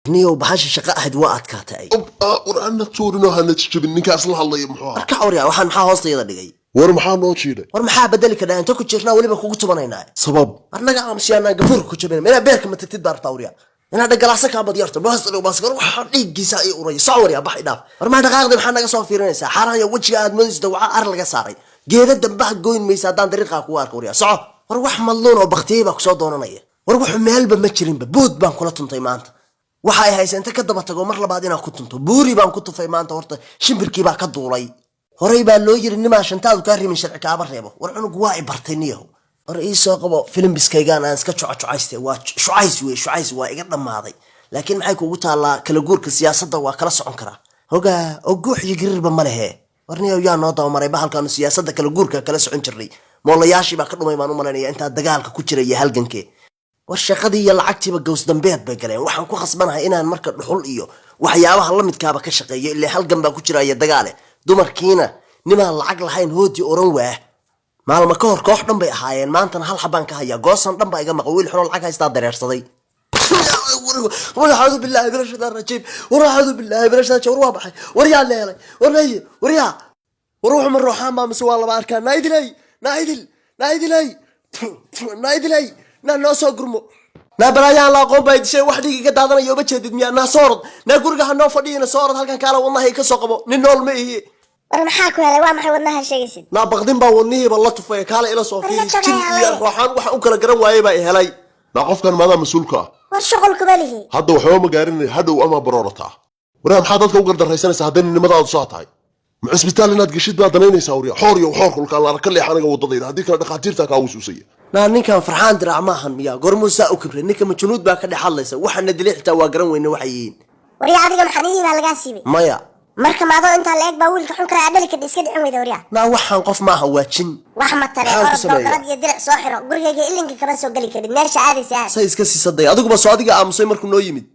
Niyow, bahasha shaqa ahayd waa adkaatay. War hana tuurinoo hana jijabin. Ninkaas la hadlaya muxuu ahaa? War ka cawriya, waxaan maxaa hoostayada dhigay? War maxaa noo jiidhay? War maxaa bedeli kadhaa? Inta ku jirnaa weliba kugu tubanaynaa. Sabab? Arnaga aamusyaanaan gafuurka ku jabina. Inaa beerka ma tagtid baa rabtaa? Warya, inaa dhagalacsan kaa badyarto baas. Waxaa dhiiggiisa ii uraya. Soc warya, bax, idhaaf. War maa dhaqaaqdi? Maxaa naga soo fiirinaysaa? Xaaraanya wejiga aad moodaysa waxaa ar laga saaray. Geeda dambaha goyn maysa haddaan dariiqaa kugu arko. Warya, soco. War wax madluun oo baktiyey baa kusoo doonanaya. War wuxuu meelba ma jirinba. Bood baan kula tuntay maanta. Waxa ay haysa inta ka daba tago mar labaad inaan ku tunto. Buuri baan ku tufay maanta. Horta shimbirkii baa ka duulay. Horey baa loo yiri, nimaa shantaadu kaa rimin sharci kaaba reebo. War cunug waa i bartay niyahow. War ii soo qabo filimbiskaygaan aan iska jucajucayste. Waa shucays wey, shucays waa iga dhammaaday. Laakiin maxay kugu taallaa? Kala guurka siyaasadda waa kala socon karaa. Hogaa oo guux iyo gariirba ma lehe. War niyahow, yaa noo dabamaray bahalkaanu siyaasadda kala guurka kala socon jirnay? Moolayaashii baa ka dhumay baan u malaynaya intaa dagaalka ku jira iyo halgankee. War shaqadii iyo lacagtiiba gaws dambeed bay galeen. Waxaan ku khasbanahay inaan marka dhuxul iyo waxyaabaha la midkaaba ka shaqeeyo, ilaa halgan baa ku jira iyo dagaale. Dumarkiina nimaan lacag lahayn hoodii oran waah. Maalmo ka hor koox dhan bay ahaayeen, maantana hal xabaan ka hayaa. Goosan dhan baa iga maqan. Wiil xunoo lacag haystaa dareersaday. War acuudu billaahi min ashaytaan rajiim. War acuudu billaahi min ashaytaan. War waa baxay. War yaa leelay? War naye, war yaa, war wuxuu ma ruuxaan baa mise waa laba arkaa? Naa idilay, naa idil, naa idilay, naa idilay, naa noo soo gurmo. Naa balaayaan la aqoon baa dishay. Wax dhiig iga daadanaya uma jeedid miyaa? Naa soorod, naa guriga ha noo fadhiyina. Soorod halkan kaala, wadnaha ka soo qabo. Nin nool ma ihi. War maxaa ku helay? Waa maxay wadnaha sheegaysid? Naa baqdin baa wadnihiiba la tufay. Kaala ila soo War fiiri. iga jogay. Jin iyo Haween. ruuxaan waxaan u kala garan waayey baa i helay. Naa qofkan maadaa mas-uulka ah? War shuqul kuma lihi. Hadda waxba ma gaarin, hadhow ama baroorataa. Waraa, maxaa dadka u gardaraysanaysaa hadday nimadaadu saa tahay? Ma cisbitaal inaad geshid baad danaynaysaa? Warya, xoor iyo xoor kulkaan laara ka leex aniga waddadayda, haddii kale dhakhaatiirtaa kaa wasuusaya. Naa ninkan Farxaan Diraac maahan miyaa? Gormuu saa u kibray ninka? Majunuud baa ka dhex hadlaysa. Waxaana dilay xitaa waa garan weyne waxay yihiin. Waryaa, adiga maxaa baa lagaa siibay? Maya. Marka maadoo intaa la eg baa wiilka xun kale aad dhali kadhi iska dhicin weyda, waryaa? Naa waxaan qof maaha, waa jin. Wax ma tare. Maxaan ku Orod. sameeyaa? Doogarad iyo dirac soo xiro. Gurigayga ilinka kama soo geli karid. Meesha aadaysa aad. Say iska siisaday. Adiguba soo adiga aamusay markuu noo yimid.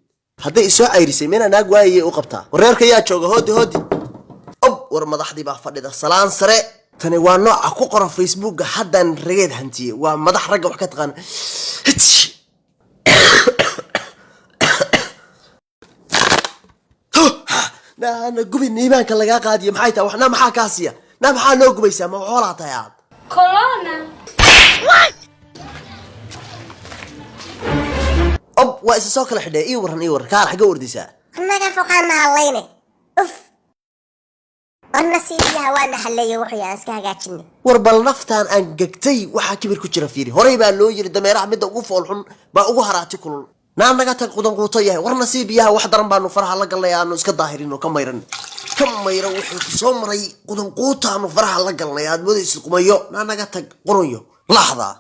Hadday isoo cayrisay meena naag waayayay u qabtaa. Wareerka yaa jooga? Hoodi, hoodi, ob. War madaxdii baa fadhida. Salaan sare. Tani waa nooca ku qoran Facebooka haddaan rageed hantiyey. Waa madax ragga wax ka taqaana. Naana gubin iimaanka lagaa qaadiyo. Maxay tahay waxna? Maxaa kaa siiya? Naa maxaa noo gubaysaa? Ma xoolaa tahay aad? Corona. Ob, waa isa soo kala xidhee. Ii waran, ii waran. Kaal, xagga ordaysaa? Annaga foqaana hadlayne. Uf, war nasiibiyaha waana halleeye. Wuxuu aan iska hagaajinay. War bal naftaan aan gegtay waxaa kibir ku jira fiiri. Horey baa loo yiri, dameeraha midda ugu foolxun baa ugu haraati kulul. Naa naga tag, qudanquuto yahay. War nasiibiyaha wax daran baanu faraha la galnay. Aanu iska daahirin oo ka mayran, ka mayro wuxuu ku soo maray. Qudanquutaanu faraha la galnay aad moodaysid qumayo. Naa naga tag, qurunyo laxdaa.